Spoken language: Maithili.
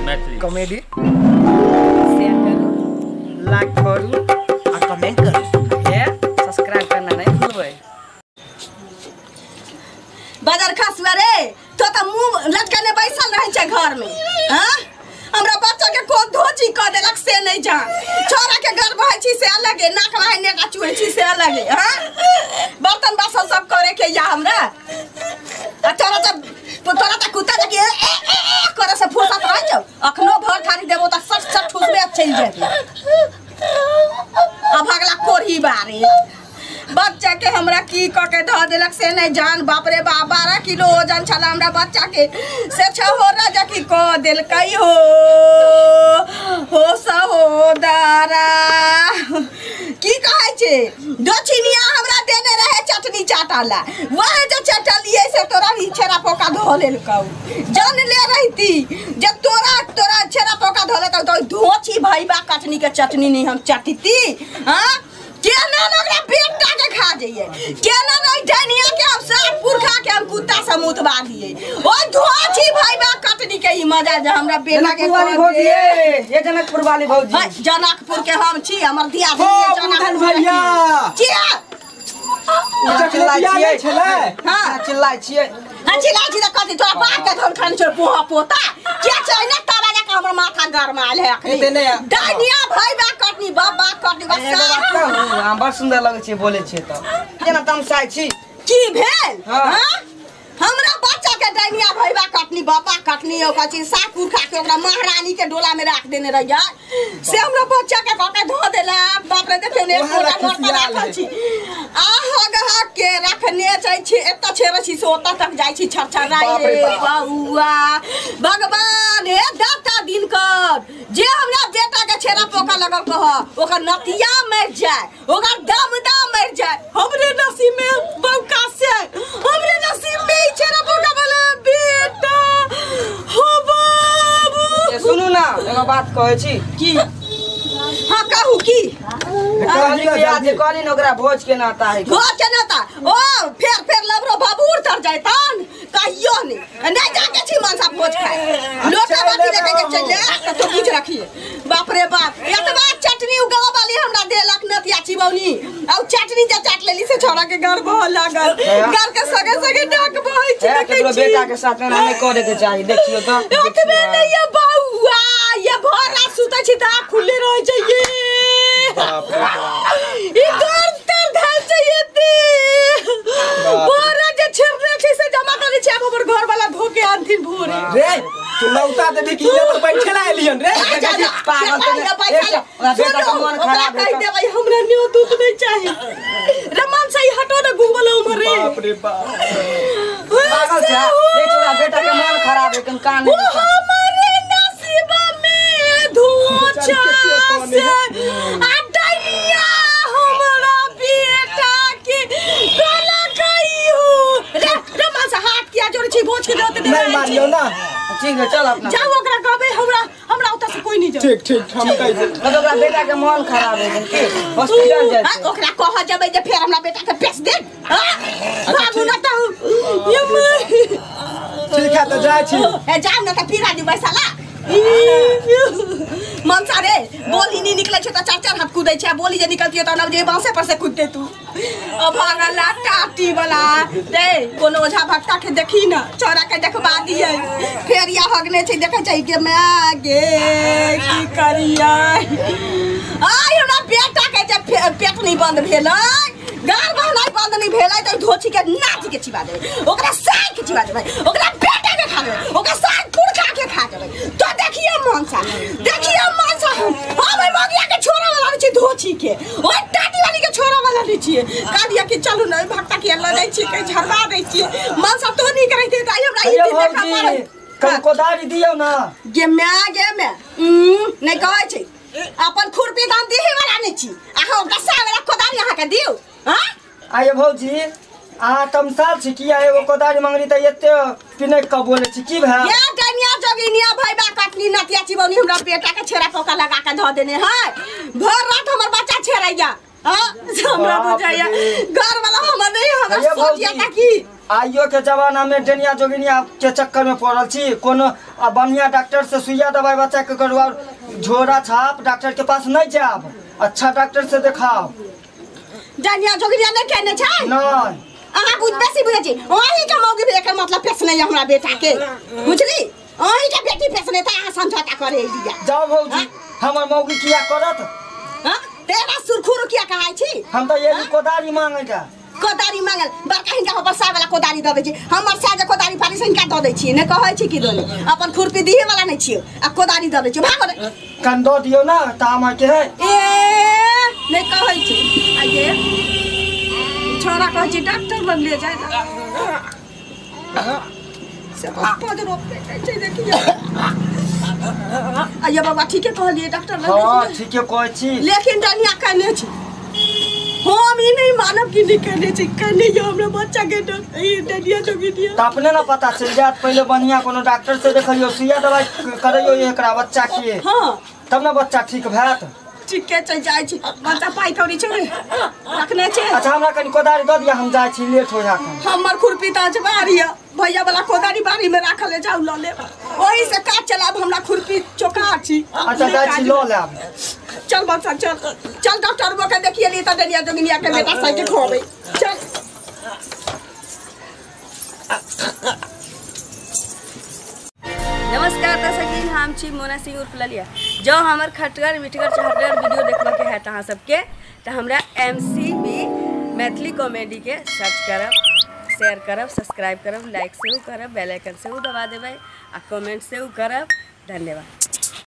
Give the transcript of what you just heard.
मैथिली कॉमेडी शेयर करू, लाइक करू और कमेंट करू, सब्सक्राइब करना नहीं भूलबै। बाजार खसुआ रे तो त मुंह लटकने बैसल रहै छै घर में। हां हमरा बच्चा के कोन धोची क देलक से नहीं जान। छोरा के घर बहै छी से अलगे, नाक बहै नेटा चुहै छी से अलगे। हां बर्तन बासन सब करे के या हमरा आ तोरा त तोरा त कुत्ता के ए ए ए करे से फुर्सत रह जाओ। अखनो भर खाली देबो त सट सट ठुसबे चलि जेबे। अब अगला कोढ़ी बारे बच्चा के हमरा की क के ध देलक से नहीं जान। बाप रे बाप 12 किलो वजन छला हमरा बच्चा के, से छहोरा जकी क देलकै हो सहोदरा। की कहै छै दक्षिणिया हमरा देने रहे चटनी चाटला, वह जो चटलिए से तोरा भी छेरा पोका धो लेलकौ। जान ले रहती जब तोरा तोरा छेरा पोका धो लेतौ तो धोची भैबा कटनी के चटनी नहीं हम चटती। हां केना न ओकरा बेटा के खा जाइए, केना न डनिया के हम सब पुरखा के हम कुत्ता से मुतवा दिए। ओ धोची भैबा कटनी के ई मजा जे हमरा बेटा के वाली भौजी ये जनकपुर वाली भौजी। हां जनकपुर के हम छी, हमर दिया जनकपुर भैया चिया चिल्लाइ छियै छलै। हां चिल्लाइ छियै, हां चिल्लाइ छी त कथि तोरा बाप के धन खान छोड़ पोहा पोता के छै ने तबा जा के हमर माथा गरमायल है अखनी। डनिया भैबा कटनी बाबा कटनी बस। हां बड़ सुंदर लगै छै बोलै छै त जेना तमसाइ छी। की भेल? हां हमरा बच्चा के डनिया भैबा कटनी बाबा कटनी ओकर छी सात पुरखा के ओकरा महारानी के डोला में राख देने रहिया से हमरा बच्चा के कके धो देला। बाप रे देखियो ने एक गोटा घर पर राखल छी आ हग हग के रखने छै छी, एत छेरे छी से ओत तक जाइ छी छरछराइ रे बउआ। भगवान हे दाता दिन कर जे हमरा बेटा के छेरा पोका लगल कह ओकर नतिया मर जाए, ओकर दम दम मर जाए। हमरे नसीब में बौका से हमरे नसीब में छेरा पोका वाला बेटा हो बाबू। सुनू ना एगो बात कहै छी। की? हां कहू। की कहली कहली न ओकरा भोज के नाता है, भोज के नाता ओ फेर फेर लबरो बाबूर तर जैतन कहियो नहीं नहीं जाके छी मनसा भोज खाए लोटा बाटी लेके के चल जा तो बुझ रखिए। बाप रे बाप एतबा चटनी उगाव वाली हमरा देलक नतिया चिबौनी औ चटनी जे चाट लेली से छोरा के घर बह लागल, घर के सगे सगे डाक बहै छी। देखै छी बेटा के साथ ना नहीं करे के चाही। देखियो त एतबे नहीं ये बउआ ये भर रात सुतै छी त आँख खुले रहै छै ये। बाप रे बाप ई दर्द तर धल छै एते भर जे छेरले छै से जमा करै छै। आब हमर घर वाला धो के आनथिन भोरे। रे तू नौता देबी कि ये पर बैठे ला एलियन रे पागल त बेटा के मन खराब कहि देबै हमरा न्यू दूध नहीं चाही रे मन से हटो न घूमल उमर रे। बाप रे बाप पागल छै देख तोरा बेटा के मन खराब है कन कान ओ हमरे नसीब में धोचा से आ डनिया हमरा बेटा के गला कहियो रे रे मन से हाथ किया जोड़ छी भोज के दे नहीं मारियो ना। ठीक है चल अपना जाओ ओकरा कहबे हमरा हमरा ओता से कोई नहीं जाओ। ठीक ठीक हम कहि देब। ओकरा बेटा के मन खराब है के हॉस्पिटल जाय छै। ओकरा कह जेबै जे फेर हमरा बेटा के पेश दे। हां बाबू न त ये ठीक है त जाय छी। ए जाओ न त पीरा दी बैसाला मनसा रे बोली नहीं निकले छै त चार चार हाथ कूदै छै, बोली जे निकलती त नब जे बांसे पर से कूदते तू। अब भागला टाटी वाला रे कोनो ओझा भक्ता के देखी न चोरा के देखबा दिए फेर या हगने छै देखै छै के मैं गे की करियै। आइ हमरा बेटा के जे पेट नहीं बंद भेलै, गाल बहनाइ बंद नहीं भेलै त धोची के नाच के चिबा देबै, ओकरा साग के चिबा देबै, ओकरा बेटा के खा देबै, ओकरा साग पुरखा के खा देबै। तो देखिए मनसा देखिए मनसा हम मगिया के छोरा वाला छी धोची के ओइ टाटी वाली के छोरा वाला नहीं छिए। कहलिए कि चलू न भक्ता के ल जाइ छी के झरवा दै छी। मनसा तो नहीं करैते त हमरा ई दिन देखा पड़ै। कल कोदारी दियौ ना गे my गे my नहीं कहै छै अपन खुरपी दान दिही वाला नहीं छी अहाँ ओकरा सावला कोदारी अहाँ के दियौ। हां आये भौजी अहाँ तमसाल छी किया एगो कोदारी मंगनी त एते पिनक क बोले छी की भेल? ये डनिया जोगिनिया भैबा कटनी नतिया चिबौनी हमरा बेटा के छेरा पोका लगा के धऽ देने है। भर रात हमर बच्चा छेरैया। हां हमरा बुझाया घर वाला हमर नहीं हमरा सोचिया ता की आइयो के जमाना में डनिया जोगिनिया के चक्कर में पड़ल छी। कोनो आ बढ़िया डॉक्टर से सुइया दवाई बच्चा के करवाओ। झोरा छाप डॉक्टर के पास नहीं जाब, अच्छा डॉक्टर से देखाओ। डनिया जोगिनिया नहीं कहने छै? नहीं। अहाँ बुझ बेसी बुझै छी। अहीं के मौगी भी एकर मतलब पेसने ये हमरा बेटा के, बुझली? अहीं के बेटी पेसने त अहाँ समझौता करे लिया। जाओ भौजी, हमर मौगी किया करत? हां, तेरा सुरखुरु किया कहै छी? हम त ये कोदारी मांगे जा। कोदारी मांगल बड़का हिनका बरसा वाला कोदारी दऽ दै छी। हमर साह जे कोदारी फाड़ी से हिनका दऽ दै छी। नहि कहै छी कि दोनी अपन खुरपी दिहे वाला नहि छियौ आ कोदारी दऽ दै छी। भागो रे। कन दऽ दियौ ना त हम के है। ए नहि कहै छी। आ ये छोरा कहै छी डॉक्टर लग ले जाय ना। से पद रोपे छै देखियौ। आ ये बाबा ठीके कहलियै डॉक्टर लग। हां ठीके कहै छी, लेकिन डनिया कहने छी। हम ई नहीं मानब कि नहीं कहने छी। कहने ये हमरा बच्चा के डनिया जोगिनिया। त अपने ना पता चल जात। पहले बढ़िया कोनो डॉक्टर से देखियो, सुइया दवाई करैयो एकरा बच्चा के। हां, तब ना बच्चा ठीक भैत। ठीके छै, जाइ छी। बच्चा पाइ कौड़ी छै रखने छै। अच्छा हमरा कनि कोदारी दऽ दिअ, हम जाइ छी, लेट हो जात। हमर खुरपी तऽ अजबार यऽ, भैया वाला कोदारी बाड़ी में राखल है, जाउ लऽ लेब। ओही से काज चलाब, हमरा खुरपी चोका छी। अच्छा जाइ छी लऽ लेब। चल बच्चा चल चल, डॉक्टर के देखिए लिए त डनिया जोगिनिया के बेटा साइकिल खोबै। चल। नमस्कार दर्शकबिन, हम छी मोना सिंह उर्फ ललिया। जँ हमर खटगर मिठगर चहटगर वीडियो देखबाके हैत अहाँ सबके तऽ हमरा MCB Maithili comedy के सर्च करब, शेयर करब, सब्सक्राइब करब, लाइक सेहो करब, बेल आइकन सेहो दबा देबै आ कमेंट सेहो करब। धन्यवाद।